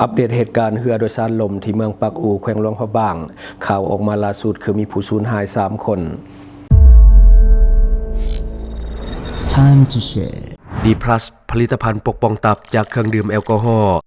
ອັບເດດເຫດການເຮືອໂດຍສານລົ້ມທີ່ເມືອງປາກອູ ແຂວງຫຼວງພະບາງ. ຂ່າວອອກມາລ່າສຸດຄືມີຜູ້ສູນຫາຍສາມຄົນ. Time to share. ດີພລັສ ຜະລິດຕະພັນປົກປ້ອງຕັບຈາກເຄື່ອງດື່ມແອລກໍຮໍ.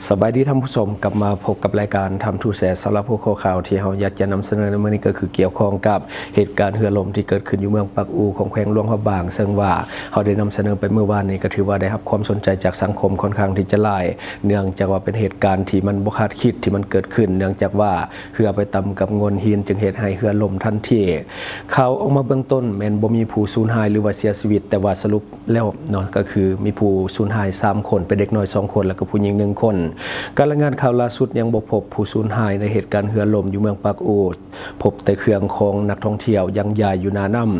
ສະບາຍດີທ່ານຜູ້ຊົມ, ກັບມາພົບກັບລາຍການ Time to Share. ສຳລັບຫົວຂໍ້ຂ່າວທີ່ເຮົາຢາກຈະນຳສະເໜີໃນມື້ນີ້ ກໍຄືກ່ຽວຂ້ອງກັບເຫດການເຮືອລົ້ມທີ່ເກີດຂຶ້ນຢູ່ເມືອງປາກອູ ຂອງແຂວງຫຼວງພະບາງ, ເຊິ່ງວ່າເຮົາໄດ້ນຳສະເໜີໄປມື້ວານນີ້ ກໍຖືວ່າໄດ້ຮັບຄວາມສົນໃຈຈາກສັງຄົມຄ່ອນຂ້າງທີ່ຈະຫຼາຍ, ເນື່ອງຈາກວ່າເປັນເຫດການທີ່ມັນບໍ່ຄາດຄິດທີ່ມັນເກີດຂຶ້ນ, ເນື່ອງຈາກວ່າເຮືອໄປຕຳກັບໂງ່ນຫີນ ຈຶ່ງເຮັດໃຫ້ເຮືອລົ້ມທັນທີ. ຂ່າວອອກມາເບື້ອງຕົ້ນແມ່ນບໍ່ມີຜູ້ສູນຫາຍ ຫຼືວ່າເສຍຊີວິດ, ແຕ່ວ່າສະຫຼຸບ ແລ້ວເນາະ ກໍຄືມີຜູ້ສູນຫາຍສາມຄົນ, ເປັນເດັກນ້ອຍສອງຄົນ ແລ້ວກໍຜູ້ຍິງໜຶ່ງຄົນ. ການລາຍງານຂ່າວລ່າສຸດຍັງບໍ່ພົບຜູ້ສູນຫາຍໃນເຫດການເຮືອລົ້ມຢູ່ເມືອງປາກອູ, ພົບແຕ່ເຄື່ອງຂອງນັກທ່ອງທ່ຽວຍັງຢາຍຢູ່ໜ້ານ້ຳ.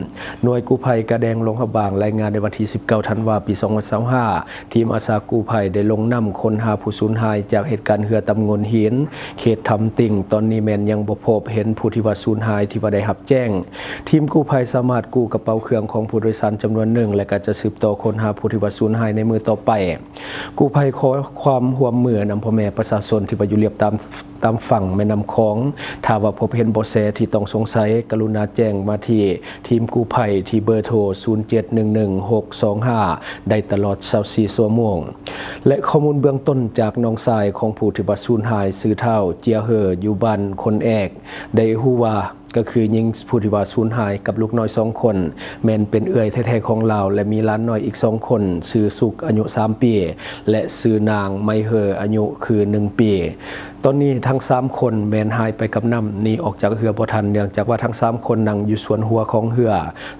ໜ່ວຍກູ້ໄພກາແດງ ຫຼວງພະບາງ ລາຍງານໃນວັນທີສິບເກົ້າ ທັນວາ ປີສອງພັນຊາວຫ້າ ທີມອາສາກູ້ໄພໄດ້ລົງນ້ຳຄົ້ນຫາຜູ້ສູນຫາຍຈາກເຫດການເຮືອຕຳໂງ່ນຫີນ ເຂດຖ້ຳຕິ່ງ. ຕອນນີ້ແມ່ນຍັງບໍ່ພົບເຫັນຜູ້ທີ່ວ່າສູນຫາຍທີ່ວ່າໄດ້ຮັບແຈ້ງ. ທີມກູ້ໄພສາມາດກູ້ກະເປົາເຄື່ອງຂອງຜູ້ໂດຍສານຈຳນວນໜຶ່ງ ແລະ ກໍຈະສືບຕໍ່ຄົ້ນຫາຜູ້ທີ່ວ່າສູນຫາຍໃນມື້ຕໍ່ໄປ. ກູ້ໄພຂໍຄວາມຮ່ວມມືນຳພໍ່ແມ່ປະຊາຊົນທີ່ວ່າຢູ່ລຽບຕາມ ຕາມຝັ່ງແມ່ນ້ຳຂອງ. ຖ້າວ່າພົບເຫັນເບາະແສທີ່ຕ້ອງສົງໄສ, ກະລຸນາແຈ້ງມາທີ່ທີມກູ້ໄພທີ່ເບີໂທ ສູນເຈັດໜຶ່ງໜຶ່ງຫົກສອງຫ້າ ໄດ້ຕະຫຼອດຊາວສີ່ຊົ່ວໂມງ. ແລະ ຂໍ້ມູນເບື້ອງຕົ້ນຈາກນ້ອງຊາຍຂອງຜູ້ທີ່ວ່າສູນຫາຍ ຊື່ທ້າວ ເຈຍເຮີ ຢູ່ບ້ານຄົນແອກ ໄດ້ຮູ້ວ່າ ກໍຄືຍິງຜູ້ທີ່ວ່າສູນຫາຍກັບລູກນ້ອຍສອງຄົນ ແມ່ນເປັນເອື້ອຍແທ້ໆຂອງລາວ ແລະ ມີຫຼານນ້ອຍອີກສອງຄົນ ຊື່ສຸກ ອາຍຸສາມປີ ແລະ ຊື່ນາງໄມເຮີ ອາຍຸຄືໜຶ່ງປີ. ຕອນນີ້ທັງສາມຄົນແມ່ນຫາຍໄປກັບນ້ຳ, ໜີອອກຈາກເຮືອບໍ່ທັນ, ເນື່ອງຈາກວ່າທັງສາມຄົນນັ່ງຢູ່ສ່ວນຫົວຂອງເຮືອ,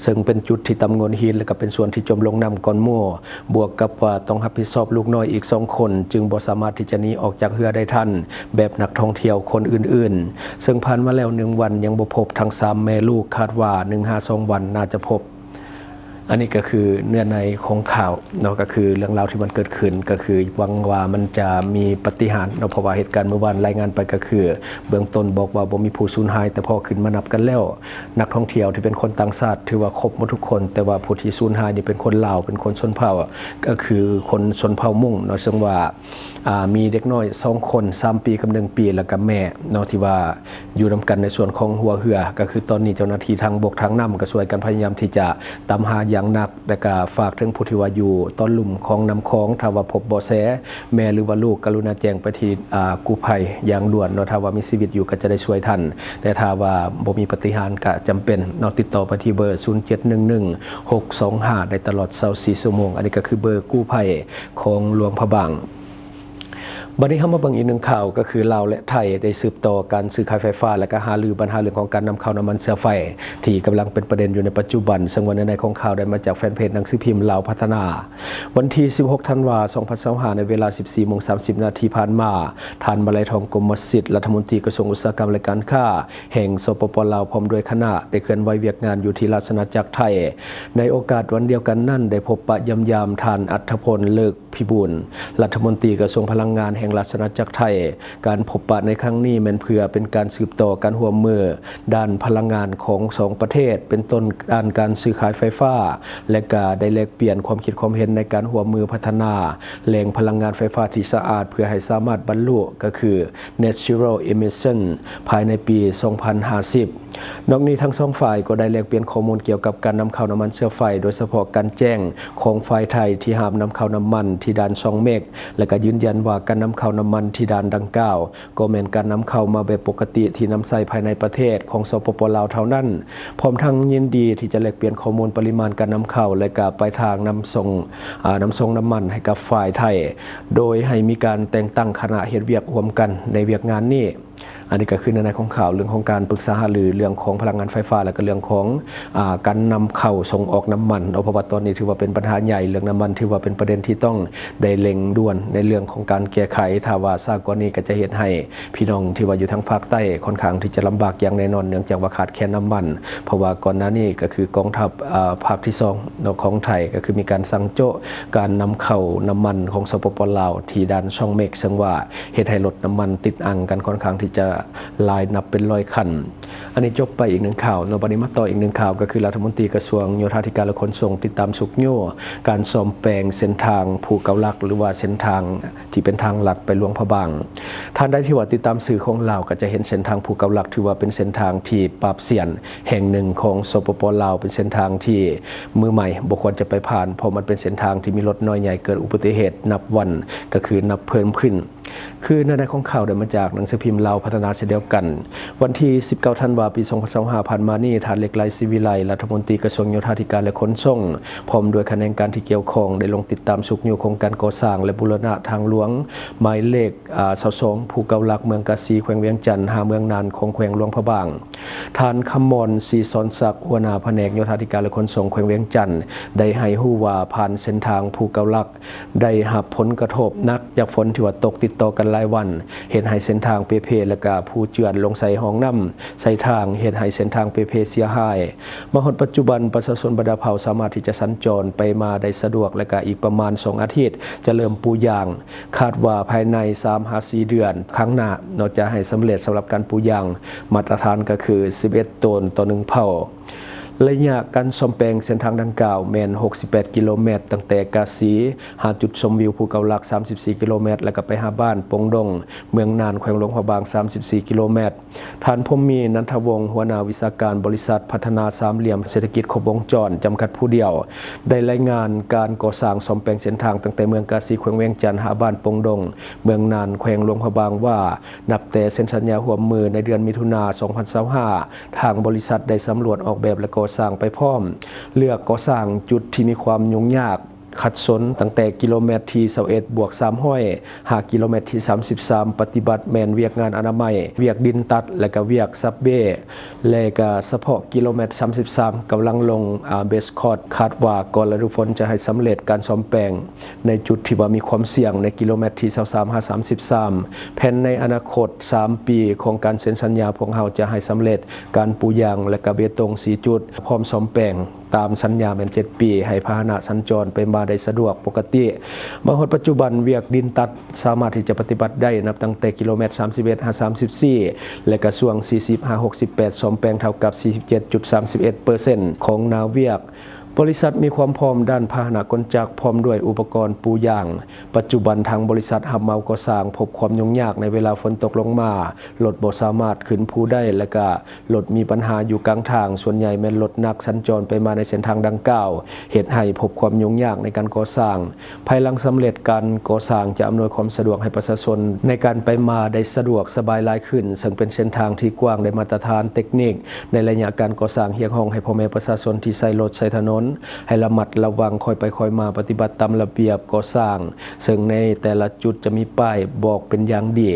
ເຊິ່ງເປັນຈຸດທີ່ຕຳໂງ່ນຫີນ ແລະ ກໍເປັນສ່ວນທີ່ຈົມລົງນ້ຳກ່ອນໝູ່. ບວກກັບວ່າຕ້ອງຮັບຜິດຊອບລູກນ້ອຍອີກສອງຄົນ ຈຶ່ງບໍ່ສາມາດທີ່ຈະໜີອອກຈາກເຮືອໄດ້ທັນ ແບບນັກທ່ອງທ່ຽວຄົນອື່ນໆ, ເຊິ່ງຜ່ານມາແລ້ວໜຶ່ງວັນຍັງບໍ່ພົບທັງສາມແມ່ລູກ, ຄາດວ່າໜຶ່ງຫາສອງວັນໜ້າຈະພົບ. ອັນນີ້ກໍຄືເນື້ອໃນຂອງຂ່າວເນາະ, ກໍຄືເລື່ອງລາວທີ່ມັນເກີດຂຶ້ນ, ກໍຄືຫວັງວ່າມັນຈະມີປາຕິຫານເນາະ, ເພາະວ່າເຫດການມື້ວານລາຍງານໄປກໍຄື ເບື້ອງຕົ້ນບອກວ່າບໍ່ມີຜູ້ສູນຫາຍ, ແຕ່ພໍຂຶ້ນມານັບກັນແລ້ວ ນັກທ່ອງທ່ຽວທີ່ເປັນຄົນຕ່າງຊາດຖືວ່າຄົບໝົດທຸກຄົນ, ແຕ່ວ່າຜູ້ທີ່ສູນຫາຍນີ້ເປັນຄົນລາວ, ເປັນຄົນຊົນເຜົ່າ, ກໍຄືຄົນຊົນເຜົ່າມົ້ງເນາະ, ເຊິ່ງວ່າ ອ່າ ມີເດັກນ້ອຍສອງຄົນ ສາມປີກັບໜຶ່ງປີ ແລ້ວກໍແມ່ເນາະ ທີ່ວ່າຢູ່ນຳກັນໃນສ່ວນຂອງຫົວເຮືອ. ກໍຄືຕອນນີ້ເຈົ້າໜ້າທີ່ທາງບົກທາງນ້ຳກໍຊ່ວຍກັນພະຍາຍາມທີ່ຈະຕາມຫາຢ່າງໜັກ, ແລ້ວກໍຝາກເຖິງຜູ້ທີ່ວ່າຢູ່ຕອນລຸ່ມຂອງນ້ຳຂອງ, ຖ້າວ່າພົບເບາະແສແມ່ ຫຼືວ່າລູກ ກະລຸນາແຈ້ງໄປທີ່ ອ່າ ກູ້ໄພຢ່າງດ່ວນເນາະ, ຖ້າວ່າມີຊີວິດຢູ່ກໍຈະໄດ້ຊ່ວຍທັນ, ແຕ່ຖ້າວ່າບໍ່ມີປາຕິຫານກໍຈຳເປັນເນາະ ຕິດຕໍ່ໄປທີ່ເບີ ສູນເຈັດໜຶ່ງໜຶ່ງຫົກສອງຫ້າ ໄດ້ຕະຫຼອດຊາວສີ່ຊົ່ວໂມງ. ອັນນີ້ກໍຄືເບີກູ້ໄພຂອງຫຼວງພະບາງ. ບັດນີ້ເຮົາມາເບິ່ງອີກໜຶ່ງຂ່າວ, ກໍຄືລາວ ແລະ ໄທ ໄດ້ສືບຕໍ່ການຊື້ຂາຍໄຟຟ້າ ແລະ ກໍຫາລືບັນຫາເລື່ອງຂອງການນຳເຂົ້ານ້ຳມັນເຊື້ອໄຟ ທີ່ກຳລັງເປັນປະເດັນຢູ່ໃນປັດຈຸບັນ, ເຊິ່ງວ່າເນື້ອໃນຂອງຂ່າວໄດ້ມາຈາກແຟນເພຈໜັງສືພິມລາວພັດທະນາ. ວັນທີສິບຫົກ ທັນວາ ສອງພັນຊາວຫ້າ ໃນເວລາສິບສີ່ໂມງສາມສິບນາທີຜ່ານມາ, ທ່ານ ມະໄລທອງ ກົມມະສິດ ລັດຖະມົນຕີກະຊວງອຸດສາຫະກຳ ແລະ ການຄ້າ ແຫ່ງ ສປປ ລາວ ພ້ອມດ້ວຍຄະນະ ໄດ້ເຄື່ອນໄຫວວຽກງານຢູ່ທີ່ລາຊະອານາຈັກໄທ. ໃນໂອກາດວັນດຽວກັນນັ້ນ ໄດ້ພົບປະຢ້ຽມຢາມທ່ານ ອັດທະພົນ ເລີກພິບູນ ລັດຖະມົນຕີກະຊວງພະລັງງານແຫ່ງລາຊະອານາຈັກໄທ. ການພົບປະໃນຄັ້ງນີ້ແມ່ນເພື່ອເປັນການສືບຕໍ່ການຮ່ວມມືດ້ານພະລັງງານຂອງສອງປະເທດ, ເປັນຕົ້ນດ້ານການຊື້ຂາຍໄຟຟ້າ ແລະ ກະໄດ້ແລກປ່ຽນຄວາມຄິດຄວາມເຫັນໃນການຮ່ວມມືພັດທະນາແຫຼ່ງພະລັງງານໄຟຟ້າທີ່ສະອາດ ເພື່ອໃຫ້ສາມາດບັນລຸ ກໍຄື Net Zero Emission ພາຍໃນປີສອງພັນຫ້າສິບ. ນອກນີ້ທັງສອງຝ່າຍກໍໄດ້ແລກປ່ຽນຂໍ້ມູນກ່ຽວກັບການນຳເຂົ້ານ້ຳມັນເຊື້ອໄຟ, ໂດຍສະເພາະການແຈ້ງຂອງຝ່າຍໄທທີ່ຫ້າມນຳເຂົ້ານ້ຳມັນທີ່ດ່ານຊ່ອງເມັກ ແລະ ກໍຢືນຢັນວ່າການນຳເຂົ້ານ້ຳມັນທີ່ດ່ານດັ່ງກ່າວ ກໍແມ່ນການນຳເຂົ້າມາແບບປົກກະຕິທີ່ນຳໃຊ້ພາຍໃນປະເທດຂອງ ສປປ ລາວ ເທົ່ານັ້ນ, ພ້ອມທັງຍິນດີທີ່ຈະແລກປ່ຽນຂໍ້ມູນປະລິມານການນຳເຂົ້າ ແລະ ກະປາຍທາງນຳສົ່ງ, ອາ, ນຳສົ່ງນ້ຳມັນໃຫ້ກັບຝ່າຍໄທ, ໂດຍໃຫ້ມີການແຕ່ງຕັ້ງຄະນະເຮັດວຽກຮ່ວມກັນໃນວຽກງານນີ້. ອັນນີ້ກໍຄືເນື້ອໃນຂອງຂ່າວເລື່ອງຂອງການປຶກສາຫາລືເລື່ອງຂອງພະລັງງານໄຟຟ້າ ແລະ ກໍເລື່ອງຂອງ ອາ ການນຳເຂົ້າສົ່ງອອກນ້ຳມັນເນາະ, ເພາະວ່າຕອນນີ້ຖືວ່າເປັນບັນຫາໃຫຍ່, ເລື່ອງນ້ຳມັນຖືວ່າເປັນປະເດັນທີ່ຕ້ອງໄດ້ເລັ່ງດ່ວນໃນເລື່ອງຂອງການແກ້ໄຂ. ຖ້າວ່າຊ້າກວ່ານີ້ກໍຈະເຮັດໃຫ້ພີ່ນ້ອງທີ່ວ່າຢູ່ທາງພາກໃຕ້ຄ່ອນຂ້າງທີ່ຈະລຳບາກຢ່າງແນ່ນອນ, ເນື່ອງຈາກວ່າຂາດແຄນນ້ຳມັນ, ເພາະວ່າກ່ອນໜ້ານີ້ກໍຄືກອງທັບ ອາ ພາກທີສອງເນາະ ຂອງໄທ ກໍຄືມີການສັ່ງໂຈະການນຳເຂົ້ານ້ຳມັນຂອງ ສປປ ລາວ ທີ່ດ່ານຊ່ອງເມັກ, ເຊິ່ງວ່າ ເຮັດໃຫ້ລົດນ້ຳມັນຕິດອັ່ງກັນຄ່ອນຂ້າງທີ່ ຈະຫຼາຍນັບເປັນຮ້ອຍຄັນ. ອັນນີ້ຈົບໄປອີກໜຶ່ງຂ່າວເນາະ. ບັດນີ້ມາຕໍ່ອີກໜຶ່ງຂ່າວ ກໍຄືລັດຖະມົນຕີກະຊວງໂຍທາທິການ ແລະ ຂົນສົ່ງ ຕິດຕາມຊຸກຍູ້ການສ້ອມແປງເສັ້ນທາງພູເກົ້າຫຼັກ ຫຼືວ່າເສັ້ນທາງທີ່ເປັນທາງລັດໄປຫຼວງພະບາງ. ທ່ານໃດທີ່ວ່າຕິດຕາມສື່ຂອງລາວ ກໍຈະເຫັນເສັ້ນທາງພູເກົ້າຫຼັກ ຖືວ່າເປັນເສັ້ນທາງທີ່ປາບສ່ຽນແຫ່ງໜຶ່ງຂອງ ສປປ ລາວ, ເປັນເສັ້ນທາງທີ່ມືໃໝ່ບໍ່ຄວນຈະໄປຜ່ານ ເພາະມັນເປັນເສັ້ນທາງທີ່ມີລົດນ້ອຍໃຫຍ່ເກີດອຸບັດຕິເຫດນັບວັນ ກໍຄືນັບເພີ່ມຂຶ້ນ. ຄືໃນໃນຂອງຂ່າວໄດ້ມາຈາກໜັງສືພິມລາວພັດທະນາເຊັ່ນດຽວກັນ. ວັນທີສິບເກົ້າ ທັນວາ ປີສອງພັນຊາວຫ້າ ຜ່ານມານີ້, ທ່ານ ເລັກໄລ ສີວິໄລ ລັດຖະມົນຕີກະຊວງໂຍທາທິການ ແລະ ຂົນສົ່ງ ພ້ອມດ້ວຍຂະແໜງການທີ່ກ່ຽວຂ້ອງ ໄດ້ລົງຕິດຕາມຊຸກຍູ້ໂຄງການກໍ່ສ້າງ ແລະ ບູລະນະທາງຫຼວງໝາຍເລກ ອາ ຊາວສອງ ພູເກົ້າຫຼັກ ເມືອງກາສີ ແຂວງວຽງຈັນ ຫາເມືອງນານ ຂອງແຂວງຫຼວງພະບາງ. ທ່ານ ຄຳມອນ ສີສອນສັກ ຫົວໜ້າພະແນກໂຍທາທິການ ແລະ ຂົນສົ່ງ ແຂວງວຽງຈັນ ໄດ້ໃຫ້ຮູ້ວ່າ ຜ່ານເສັ້ນທາງພູເກົ້າຫຼັກ ໄດ້ຮັບຜົນກະທົບໜັກຈາກຝົນທີ່ວ່າຕົກຕິດຕໍ່ກັນຫຼາຍວັນ, ເຮັດໃຫ້ເສັ້ນທາງເປ່ເພ ແລະ ກະຜູເຈື່ອນລົງໃສ່ຮ່ອງນ້ຳໃສ່ທາງ, ເຮັດໃຫ້ເສັ້ນທາງເປ່ເພເສຍຫາຍ. ມາຮອດປັດຈຸບັນ, ປະຊາຊົນບັນດາເຜົ່າສາມາດທີ່ຈະສັນຈອນໄປມາໄດ້ສະດວກ, ແລະ ກະອີກປະມານສອງອາທິດຈະເລີ່ມປູຢາງ. ຄາດວ່າພາຍໃນສາມຫາສີ່ເດືອນຂ້າງໜ້າເນາະ ຈະໃຫ້ສຳເລັດສຳລັບການປູຢາງ. ມາດຕະຖານກໍຄືສິບເອັດໂຕນຕໍ່ໜຶ່ງເຜົ່າ. ໄລຍະການສ້ອມແປງເສັ້ນທາງດັ່ງກ່າວແມ່ນຫົກສິບແປດກິໂລແມັດ, ຕັ້ງແຕ່ກາສີຫາຈຸດຊົມວິວພູເກົ້າຫຼັກ ສາມສິບສີ່ກິໂລແມັດ ແລ້ວກໍໄປຫາບ້ານປົງດົງ ເມືອງນານ ແຂວງຫຼວງພະບາງ ສາມສິບສີ່ກິໂລແມັດ. ທ່ານ ພົມມີ ນັນທະວົງ ຫົວໜ້າວິຊາການບໍລິສັດພັດທະນາສາມຫຼ່ຽມເສດຖະກິດຄົບວົງຈອນ ຈຳກັດຜູ້ດຽວ ໄດ້ລາຍງານການກໍ່ສ້າງສ້ອມແປງເສັ້ນທາງຕັ້ງແຕ່ເມືອງກາສີ ແຂວງວຽງຈັນ ຫາບ້ານປົງດົງ ເມືອງນານ ແຂວງຫຼວງພະບາງວ່າ ນັບແຕ່ເຊັນສັນຍາຮ່ວມມືໃນເດືອນມິຖຸນາ ສອງພັນຊາວຫ້າ ທາງບໍລິສັດໄດ້ສຳຫຼວດອອກແບບ ແລະ ກໍ່ສ້າງໄປພ້ອມ, ເລືອກກໍ່ສ້າງຈຸດທີ່ມີຄວາມຫຍຸ້ງຍາກ ຂັດສົນ ຕັ້ງແຕ່ກິໂລແມັດທີຊາວເອັດບວກສາມຮ້ອຍ ຫາກິໂລແມັດທີສາມສິບສາມ ປະຕິບັດແມ່ນວຽກງານອະນາໄມ, ວຽກດິນຕັດ ແລະ ກະວຽກສັບເບ ແລະ ກະສະເພາະກິໂລແມັດສາມສິບສາມ ກຳລັງລົງ ອາ ເບສຄອດ. ຄາດວ່າກ່ອນລະດູຝົນຈະໃຫ້ສຳເລັດການສ້ອມແປງໃນຈຸດທີ່ວ່າມີຄວາມສ່ຽງໃນກິໂລແມັດທີຊາວສາມ ຫາສາມສິບສາມ. ແຜນໃນອະນາຄົດສາມປີຂອງການເຊັນສັນຍາພວກເຮົາຈະໃຫ້ສຳເລັດການປູຢາງ ແລະ ກະເບຕົງສີ່ຈຸດ ພ້ອມສ້ອມແປງ ຕາມສັນຍາແມ່ນເຈັດປີ ໃຫ້ພາຫະນະສັນຈອນໄປມາໄດ້ສະດວກປົກກະຕິ. ມາຮອດປັດຈຸບັນ, ວຽກດິນຕັດສາມາດທີ່ຈະປະຕິບັດໄດ້ນັບຕັ້ງແຕ່ກິໂລແມັດສາມສິບເອັດ ຫາ ສາມສິບສີ່ ແລະ ກະຊ່ວງສີ່ສິບ ຫາ ຫົກສິບແປດ ສ້ອມແປງເທົ່າກັບສີ່ສິບເຈັດຈຸດສາມສິບເອັດເປີເຊັນຂອງໜ້າວຽກ. ບໍລິສັດມີຄວາມພ້ອມດ້ານພາຫະນະກົນຈັກ ພ້ອມດ້ວຍອຸປະກອນປູຢາງ. ປັດຈຸບັນທາງບໍລິສັດຮັບເໝົາກໍ່ສ້າງພົບຄວາມຫຍຸ້ງຍາກໃນເວລາຝົນຕົກລົງມາ, ລົດບໍ່ສາມາດຂຶ້ນພູໄດ້ ແລະ ກະ ລົດມີບັນຫາຢູ່ກາງທາງ, ສ່ວນໃຫຍ່ແມ່ນລົດໜັກສັນຈອນໄປມາໃນເສັ້ນທາງດັ່ງກ່າວ, ເຮັດໃຫ້ພົບຄວາມຫຍຸ້ງຍາກໃນການກໍ່ສ້າງ. ພາຍຫຼັງສຳເລັດການກໍ່ສ້າງຈະອຳນວຍຄວາມສະດວກໃຫ້ປະຊາຊົນໃນການໄປມາໄດ້ສະດວກສະບາຍຫຼາຍຂຶ້ນ, ເຊິ່ງເປັນເສັ້ນທາງທີ່ກວ້າງ ໄດ້ມາດຕະຖານເຕັກນິກ. ໃນໄລຍະການກໍ່ສ້າງ, ຮຽກຮ້ອງໃຫ້ພໍ່ແມ່ປະຊາຊົນທີ່ໃຊ້ລົດໃຊ້ຖະໜົນ ໃຫ້ລະມັດລະວັງ, ຄອຍໄປຄອຍມາ, ປະຕິບັດຕາມລະບຽບກໍ່ສ້າງ, ເຊິ່ງໃນແຕ່ລະຈຸດຈະມີປ້າຍບອກເປັນຢ່າງດີ.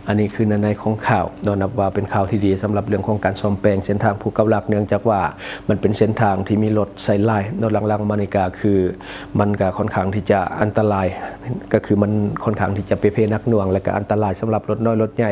ອັນນີ້ຄືໃນໃນຂອງຂ່າວເນາະ, ນັບວ່າເປັນຂ່າວທີ່ດີສຳລັບເລື່ອງຂອງການສ້ອມແປງເສັ້ນທາງພູເກົ້າຫຼັກ, ເນື່ອງຈາກວ່າມັນເປັນເສັ້ນທາງທີ່ມີລົດໃຊ້ຫຼາຍເນາະ. ຫຼັງໆມານີ້ກະຄືມັນກະຄ່ອນຂ້າງທີ່ຈະອັນຕະລາຍ, ກະຄືມັນຄ່ອນຂ້າງທີ່ຈະເປ່ເພໜັກໜ່ວງ ແລະ ກະອັນຕະລາຍສຳລັບລົດນ້ອຍລົດໃຫຍ່.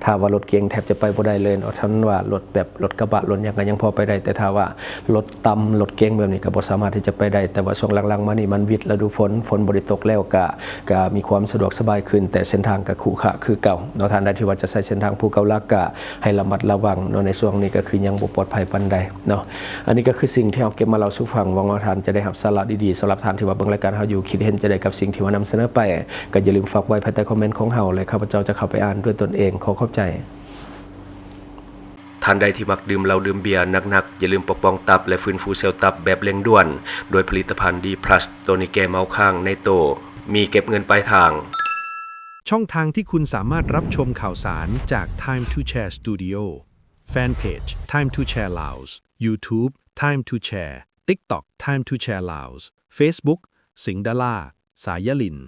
ຖ້າວ່າລົດເກັງແທບຈະໄປບໍ່ໄດ້ເລີຍເນາະ, ຄັນວ່າລົດແບບລົດກະບະລົດຫຍັງກະຍັງພໍໄປໄດ້, ແຕ່ຖ້າວ່າລົດ ຕ່ຳ, ລົດເກັງແບບນີ້ກໍບໍ່ສາມາດທີ່ຈະໄປໄດ້, ແຕ່ວ່າຊ່ວງຫຼັງໆມານີ້ມັນວິດລະດູຝົນ, ຝົນບໍ່ໄດ້ຕົກແລ້ວ ກະ ກະມີຄວາມສະດວກສະບາຍຂຶ້ນ, ແຕ່ເສັ້ນທາງກະຂຸຂະຄືເກົ່າເນາະ. ທ່ານໃດທີ່ວ່າຈະໃຊ້ເສັ້ນທາງພູເກົ້າຫຼັກ ກະໃຫ້ລະມັດລະວັງເນາະ, ໃນຊ່ວງນີ້ກໍຄືຍັງບໍ່ປອດໄພປານໃດເນາະ. ອັນນີ້ກໍຄືສິ່ງທີ່ເຮົາເກັບມາເລົ່າສູ່ຟັງ, ຫວັງວ່າທ່ານຈະໄດ້ຮັບສາລະດີໆ. ສຳລັບທ່ານທີ່ວ່າເບິ່ງລາຍການເຮົາຢູ່, ຄິດເຫັນຈັ່ງໃດກັບສິ່ງທີ່ວ່ານຳສະເໜີໄປ, ກໍຢ່າລືມຝາກໄວ້ພາຍໃຕ້ຄອມເມັນຂອງເຮົາ ແລະ ຂ້າພະເຈົ້າຈະເຂົ້າໄປອ່ານດ້ວຍຕົນເອງ. ຂໍຂອບໃຈ. ທ່ານໃດທີ່ມັກດື່ມເຫຼົ້າດື່ມເບຍໜັກໆ, ຢ່າລືມປົກປ້ອງຕັບ ແລະ ຟື້ນຟູເຊວຕັບແບບເລັ່ງດ່ວນ ດ້ວຍຜະລິດຕະພັນ ດີພລັສ ໂຕນີ້ແກ້ເມົາຄ້າງໃນໂຕ, ມີເກັບເງິນປາຍທາງ. ช่องทางที่คุณสามารถรับชมข่าวสารจาก Time to Share Studio Fanpage Time to Share Laos YouTube Time to Share TikTok Time to Share Laos Facebook สิงห์ดารา สายยะลิน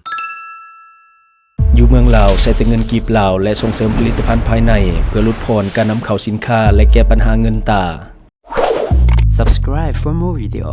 ຢູ່ເມືອງລາວໃຊ້ແຕ່ເງິນກີບລາວ ແລະ ສົ່ງເສີມຜະລິດຕະພັນພາຍໃນ ເພື່ອຫຼຸດຜ່ອນການນຳເຂົ້າສິນຄ້າ ແລະ ແກ້ບັນຫາເງິນຕາ. Subscribe for more video.